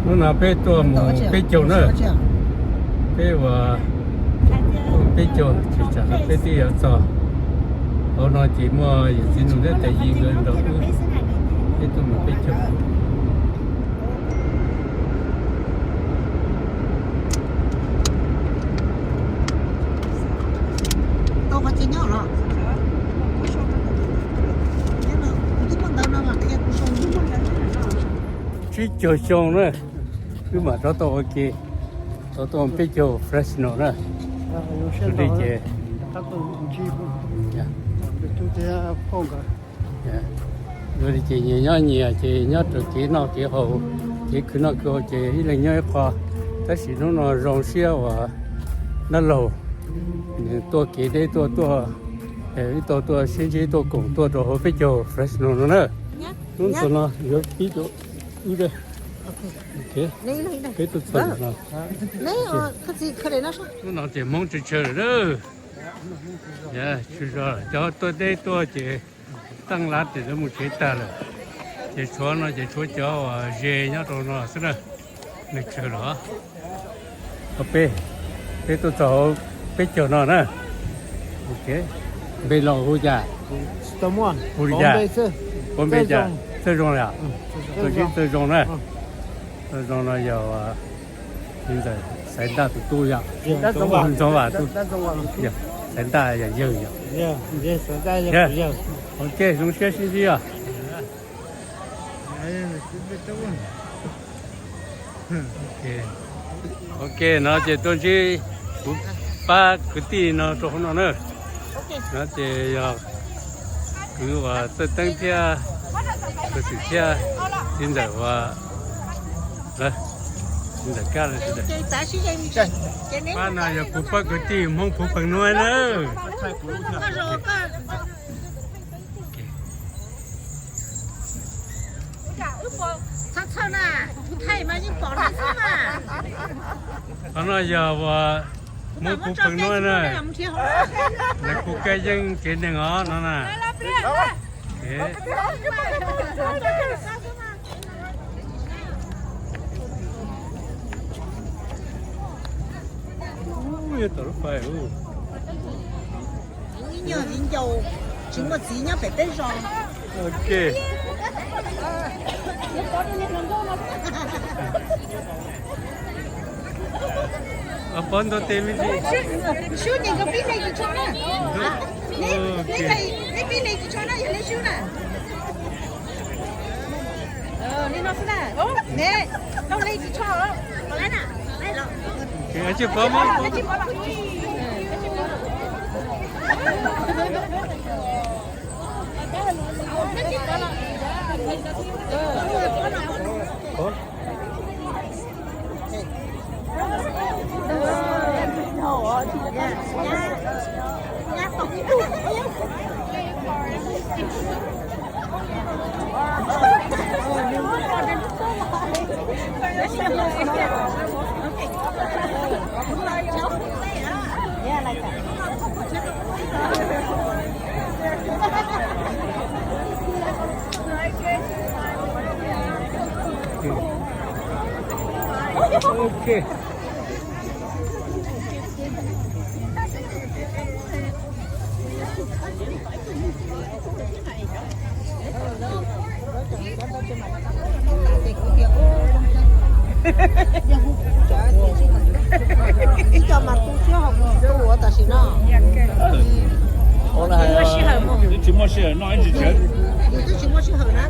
Hnub no peb tuaj mus peb caug na, peb ua peb caug ces tsam no peb twb yuav txog. Hauv no ces muaj yawm txiv nus thiab tais yi nkawd nrog wb, peb tuaj mus peb caug. Tsib caug xyoo na, wb mam rov tau ua ke, rov tau peb caug Fresno na. Li ces, li ces nyias nyob nyias ces nyob rau kev noj kev haus, kev khwv noj khwv haus ces ib leeg nyob ib qho. Tab sis hnub no zoo siab uas dab laug nws tuaj kev deb tuaj tuaj, wb tau tuaj sib ntsib tuaj koom tuaj rau hauv peb caug Fresno no na. Hnub ntawm no yuav pib rau wb, peb tuaj txog no. Hnub no ces Hmoob tsawg tsawg lawm na. Cov tuaj deb tuaj ces teej lav tes lawv mus tsev tag lawm. Ces tshuav no ces tshuav cov uas ze nyob rau no xwb na. Nws tsawg los. Peb, peb tuaj txog hauv peb caug no na. Npe los hu cas? Hu li cas? Puab npe cas? Txawj Zoo li os? Tuaj sib txawj zoo na. Txawj Zoo no yog li ntawm Xaiv Ntaj tus tub yom? Ntxoov Vam tus, Xaiv Ntaj yog yawg yom? Ok, zoo siab sib ntsib os. Ok, no ces tuaj ntsib kuv pab kwv tij no rau hauv no na. No ces yog kwv uas Txawj Teeb thiab, kwv Xwm thiab, txiv ntawm uas, txiv ntawm Kab lawm. Pab no yog kuv pab kwv tij Hmoob Phuv Pheej Nuab na. Qhov no yog uas Hmoob Phuv Pheej Nuab na, lawv kuj kaj yeeb tsev neeg os no na. Ib nyuag viv ncaus tsis muaj txiv nyob pem peb zos. Pov ntau tes me ntsis. Sub ces nkawd pib hle ris tsho na. Neb pib hle ris tsho na, yog neb sub na. Li no xwb na. Neb tau hle ris tsho. Ok. Ib co mas tu siab hauv kuv tsis tu ua tam sim no. Tsis muaj sij hawm noj ib ntsis tsev. Yus twb tsis muaj sij hawm na.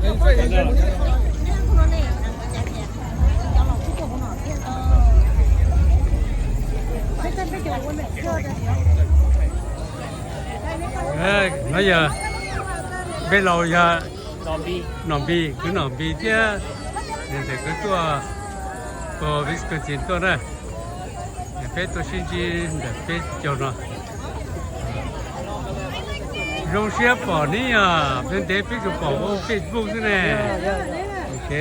No yog npe laus yog Nom Npis, kwv Nom Npis thiab, nws ntawm kwv tuaj puag Wisconsin tuaj na. Peb tuaj sib ntsib ntawm peb caug no. Zoo siab pom neb yog ntev ntev peb tsuas pom ua Facebook xwb ne. Ok.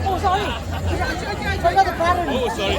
Oh, sorry. Forgot the battery. Oh, sorry.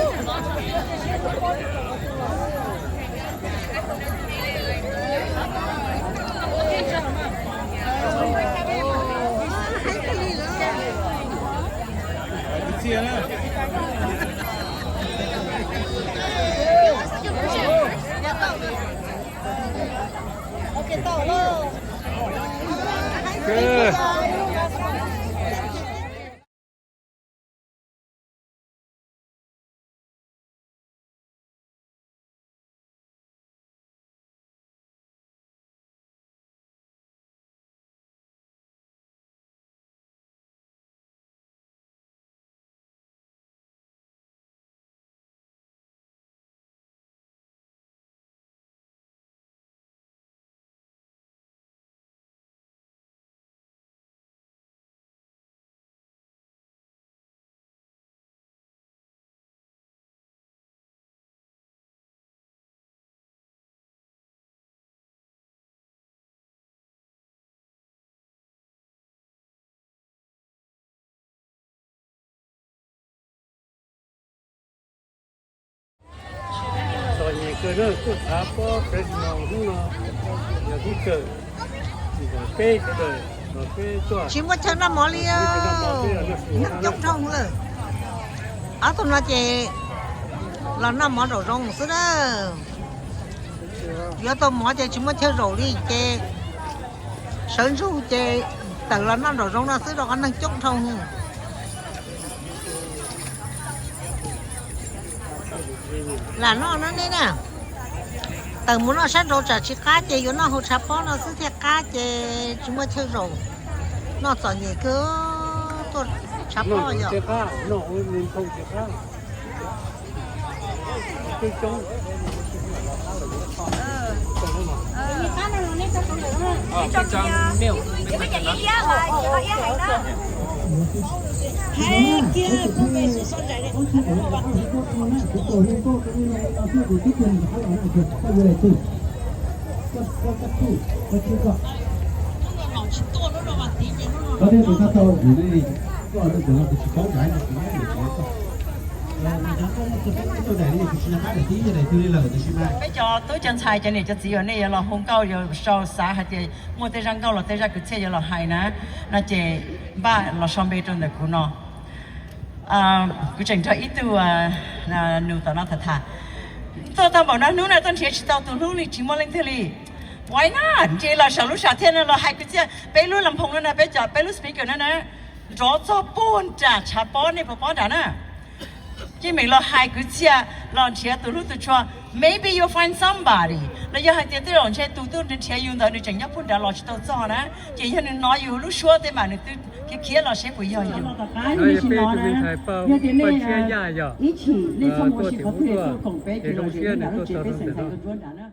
Txom nyem kawg na, tuaj tshav pob Fresno hnub no yog hnub kawg, peb sawv daws los peb tuaj. Tsis muaj chaw noj mov li, neeg coob dhau lawm. Ob tug no ces los noj mov zaum zoov xwb na. Yuav tau mov ces tsis muaj chaw zaum li ces sawv ntsug ces tawm los noj nraum zoov no xwb rau qhov neeg coob dhau. Lam noj no nej na, tawm mus noj sab nraud tsam tsis qab ces yuav noj hauv tshav pob no xwb thiaj qab ces tsis muaj chaw zaum. Noj txom nyem kawg, tuaj tshav pob yog. Peb cov tub cov ntxhais cov niam cov txiv uas nej yuav los hu nkauj yuav sau xav hais tias muaj tej zaj nkauj los tej zaj kwv txhiaj yuav los hais na, no ces npaj los sau npe rau ntawm kuv no. Kuv tseem nrog ib tug nus tom no tham tham. Tuaj tau npaum no hnub no tuaj nrhiav tsis tau tus hlub li, tsis muaj leej twg li. Why not? Nce los saum lub sam thiaj no los hais kwv txhiaj, peb lub lam phoom no na, peb cov peb lub speaker no na, nrov txog puag nram tshav pob, nej puas paub nram na? Cij meem los hais kwv txhiaj, los nrhiav tus hlub tus tshua. Maybe you'll find somebody. Los yog hais tias tej zaum ntshe tus tuaj nrhiav yus ntawd nws tseem nyob puag nrad los tsis tau txog na, ces yog nws hnov yus lub suab tej mas nws twb khiav khiav los seb puas yog yus. Yog tias nej ib chim nej txhob mus ua si qhov twg tuaj koom peb ces zoo siab nws tuaj txog rau ntawm no.